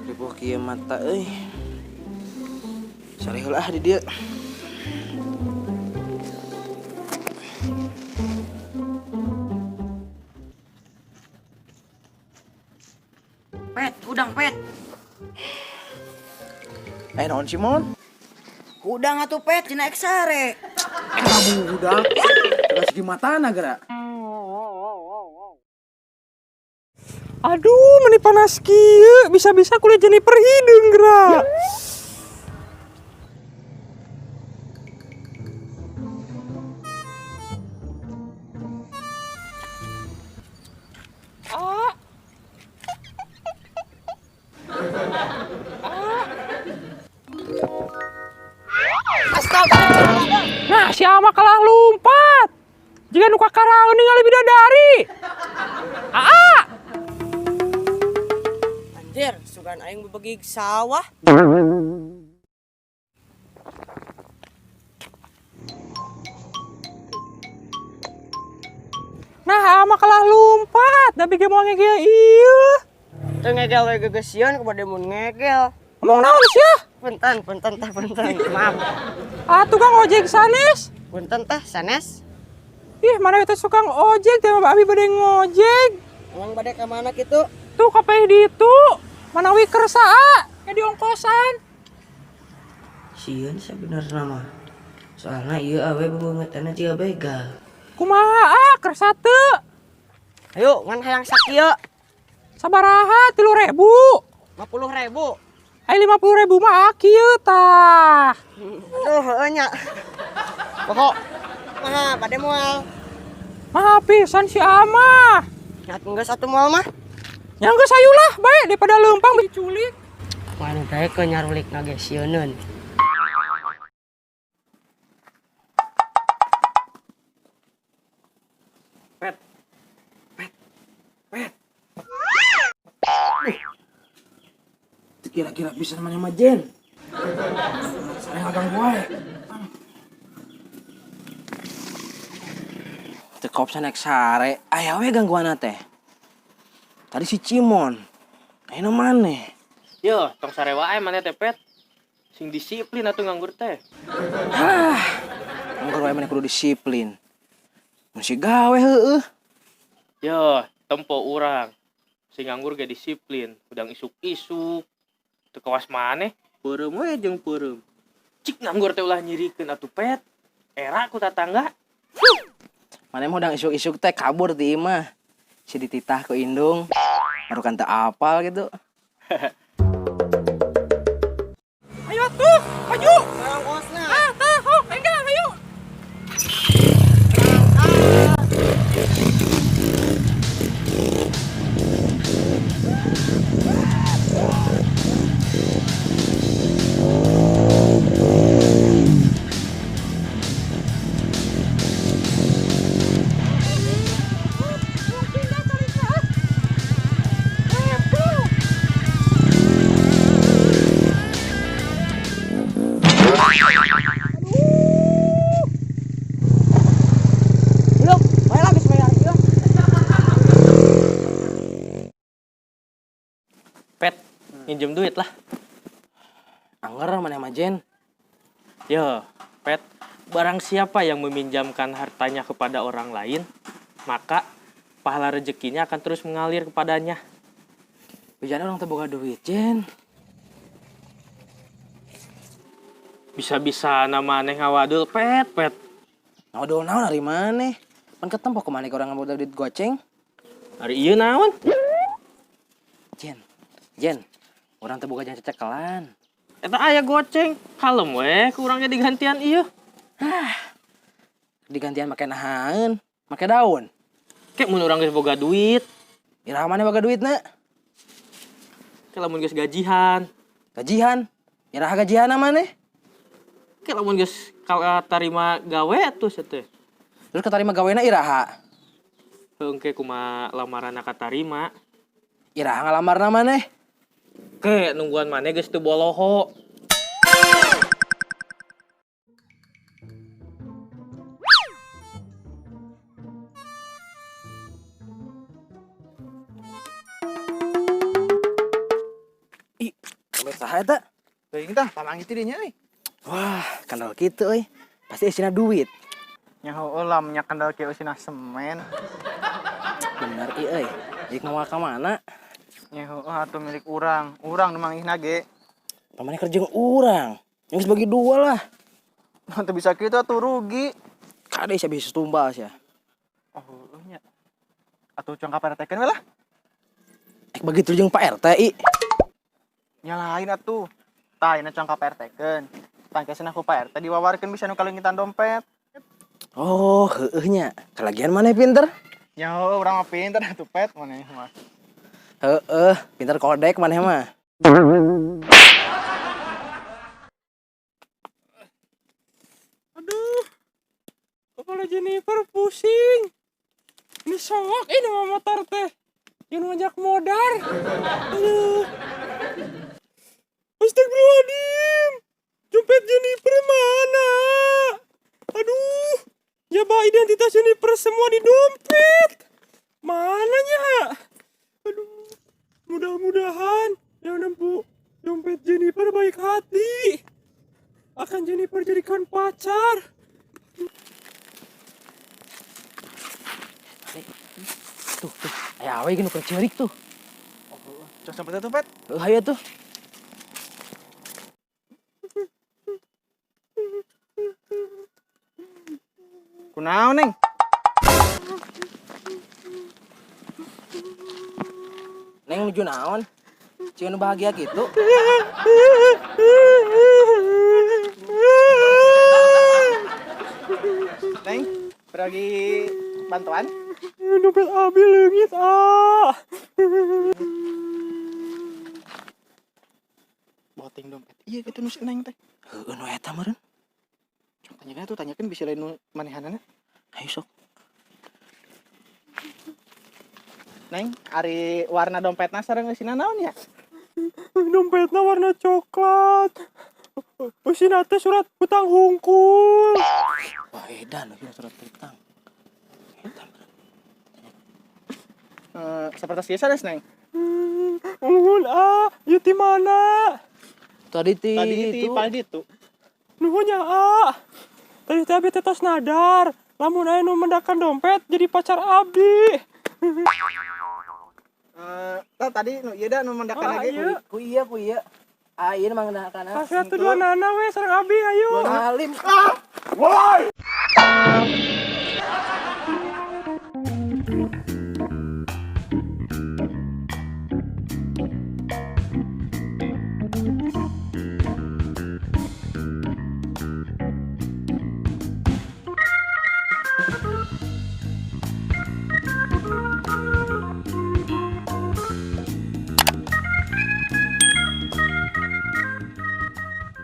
Ripuh kieu mata euy. Sare heula ah di dieu. Pet, udang pet. Eh naon sih Mon? Hudang atuh pet, cenah ek sare. Eh budak. Geus di matana geura. Aduh, meni panas kieu, bisa-bisa kulit Jennifer hideung geura. Ah. Astaga. Nah, si Ama kalah lompat. Jika nu kakaraeun ningali bidadari. Aa, Anjir, sugan aing bebegig sawah. Nah, Ama kalah lompat. Da ge moal ngegel ieu. Teu ngegel we gegesieun kepada mun ngegel. Ngomong naon sia? Punten, punten tah punten. Maaf. Ah, tukang ojek sanes. Punten tah sanes. Ih, mana itu tukang ojek teh abi bade ngojek. Emang bade ka mana kitu? Tuh kapeh ditu. Manawi kersa a, ke diongkosan. Sieun sebenarnya mah. Soalna ieu awe bebeungeutana jiga begal. Kumaha a kersa teu? Ayo, ngan hayang sakieu. Sabaraha 3.000. 50.000. Ai 50.000 mah kieu tah. Aduh, heueuh nya. Pokok mah bade moal. Mah pisan si Ama. Nya geus atuh moal mah. Nya geus hayulah bae daripada leumpang diculik. Mana teh ke nyarulik ge sieuneun. Pet. Pet. Pet. Kira-kira bisa namanya mah Jen. Saya ngaganggu wae. Teu kop sanek sare, aya we gangguanna teh. Tadi si Cimon. Ayeuna maneh? Yo, tong sare wae maneh teh pet. Sing disiplin atuh nganggur teh. Hah. Nganggur wae maneh kudu disiplin. Mun si gawe heueuh. Yo, tempo urang. Sing nganggur ge disiplin, udang isuk-isuk. Teu kawas maneh, peureum we jeung peureum. Cik nganggur teh ulah nyirikeun atuh pet. Era ku tatangga. Maneh mah udang isuk-isuk teh kabur ti imah. Si dititah ku indung. Baru kan teu apal gitu. Ayo tuh, maju. Ongkosna. Ah, tah, hok, enggal, ayo. Belum, bae lah geus bayar ieu. Pet, minjem duit lah. Angger maneh mah Jen. Yo, Pet, barang siapa yang meminjamkan hartanya kepada orang lain, maka pahala rezekinya akan terus mengalir kepadanya. Bejana urang teu boga duit, Jen. Bisa-bisa nama maneh ngawadul, Pet, Pet. Ngawadul naon ari maneh? Pan ketempo ku maneh urang ngaboga duit goceng. Ari ieu naon? Jen, Jen, urang teu boga jang cecekelan. Eta aya goceng, kalem we ku urang ge digantian ieu. Hah. Digantian make nahaeun, make daun. Ke mun urang geus boga duit. Iraha maneh boga duitna? Ke lamun geus gajihan. Gajihan? Iraha gajihanna maneh? Ke lamun geus katarima gawe atuh sia teh. Terus katarima gawena iraha? Heuh engke kumaha lamaranna katarima. Iraha ngalamarna maneh? Ke nungguan maneh geus teu boloho. Saha eta? Teuing tah pamanggih ti dinya euy. Wah, kandel kitu euy. Pasti isina duit. Nya heueuh lah nya kandel kieu eusina semen. Bener ieu euy. Jik mawa ka mana? Nya heueuh atuh milik urang. Urang nu manggihna ge. Pamaneh kerja jeung urang. Geus bagi dua lah. Teu bisa kitu atuh rugi. Kade sia bisa tumbal sia. Oh, heueuh nya. Atuh cuang ka Pak RT keun we lah. Ek bagi tuluy jeung Pak RT i. Nya lain atuh. Tah ayeuna cuang ka Pak RT keun. Tangkesan aku Pak RT diwawarkeun bisa nu kaleungitan dompet. Oh, heueuh nya. Kalagian maneh pinter? Nya heueuh urang mah pinter atuh Pet maneh mah. Heeh, pinter kodek maneh mah. Aduh, kepala Jennifer pusing. Ini songok ini mah motor teh. Yang ngajak modar. Aduh. Astagfirullahaladzim. Dompet Jennifer mana? Aduh. Jaba identitas Jennifer semua di dompet. Mananya? Aduh. Mudah-mudahan yang nemu dompet Jennifer baik hati. Akan Jennifer jadikan pacar. Tuh, tuh. Aya awe ge nu keur ceurik tuh. Oh, cok sampai tuh Pet. Heuh, hayu tuh. Kunaon, Neng? Neng nuju naon? Cieun nu bahagia kitu. Neng, pergi bantuan? Dompet abi leungit ah. Boting dompet. Iya gitu nu si Neng teh. Heueuh nu eta meureun. Cok tanyakeun atuh, tanyakeun bisa lain nu manehanana. Ayo sok. Neng, ari warna dompetna sareng eusina naon ya? Dompetna warna coklat. Eusina teh surat hutang hungkul. Wah, edan euy surat hutang. Eta meureun. Sapertos ieu sanes, Neng? Nuhun ah, ieu ti mana? Tadi ti Tadi ti itu. paling ditu. Nuhun ya ah. Tadi teh abi teh tos nadar. Lamun aya nu mendakan dompet jadi pacar abdi. Tah tadi nu ieu da nu mendakan Ah, lagi. iya. Ku iya, ku iya. Ah, ieu mah ngendakan. Kasih atuh dua nana we sareng abi ayo. Alim. Woi!